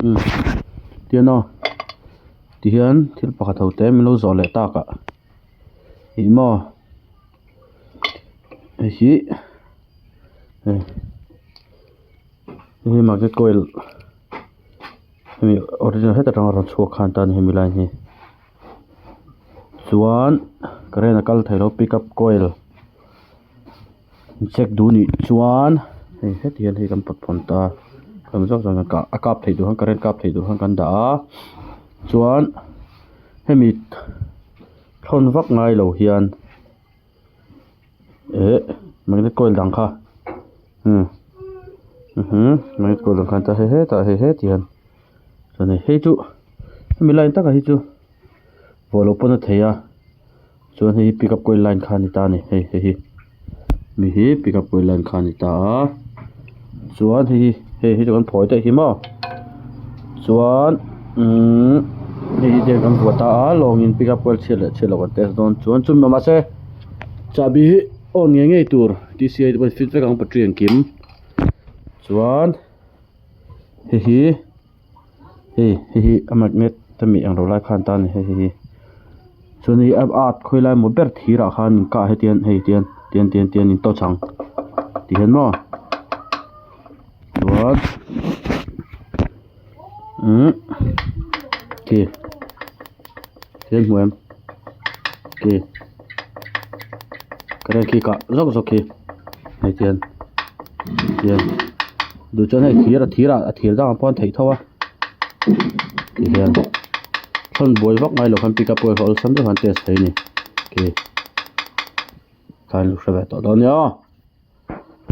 Umm tian aw tihian thil pakhat ho te min lo zawh leh tak ah ih maw hei hi hei hei hi magnet coil hemi original heta tanga rawn chhuak khan ta a ni hemi line hi chuan current a kal thei lo pick up coil. Check duh nih chuan hei heti hian hei kan pawt phawn ta a zawk zawk hian a kap theih tur khan current kap theih tur khan kan dah a chuan hemi thawn vak ngai lo hian eh magnet coil dang kha umm mhm magnet coil dang kha hei hetah hei heti hian chuan hei hei chu hemi line takah hi chu vuah loh pawn a thei a. Chuan hei hi pick up coil line kha a ni ta a ni hei hei hi mi hi pick up coil line kha a ni ta a chuan hei hi hei hi chu kan phawi daih hi maw chuan umm hei hi kan vuah ta a lawngin pick up coil chhiat leh chhiat loh kan test dawn chuan chumi mahse chahbi hi on ngei ngei tur T C I te pawhin fit vek ang battery engkim chuan hei hi. Hei hei hi a magnet a mi englo lai khan ta a ni hei hei hi chuan hei a at khawi lai maw ber thir ah khan in kah hetiang hei tian tian tian tian in touch ang ti hian maw chuan umm khi tian hmu em khi current khi kah zawk zawk khi hei tian tian. Duh chuan hei thir a thir ah a thir dangah pawh an theih tho a ti hian thawn buai vak ngai lo khan pick up pawh hi awlsam deuh khan test thei a ni khi khan hre ve tawh dawn nia aw.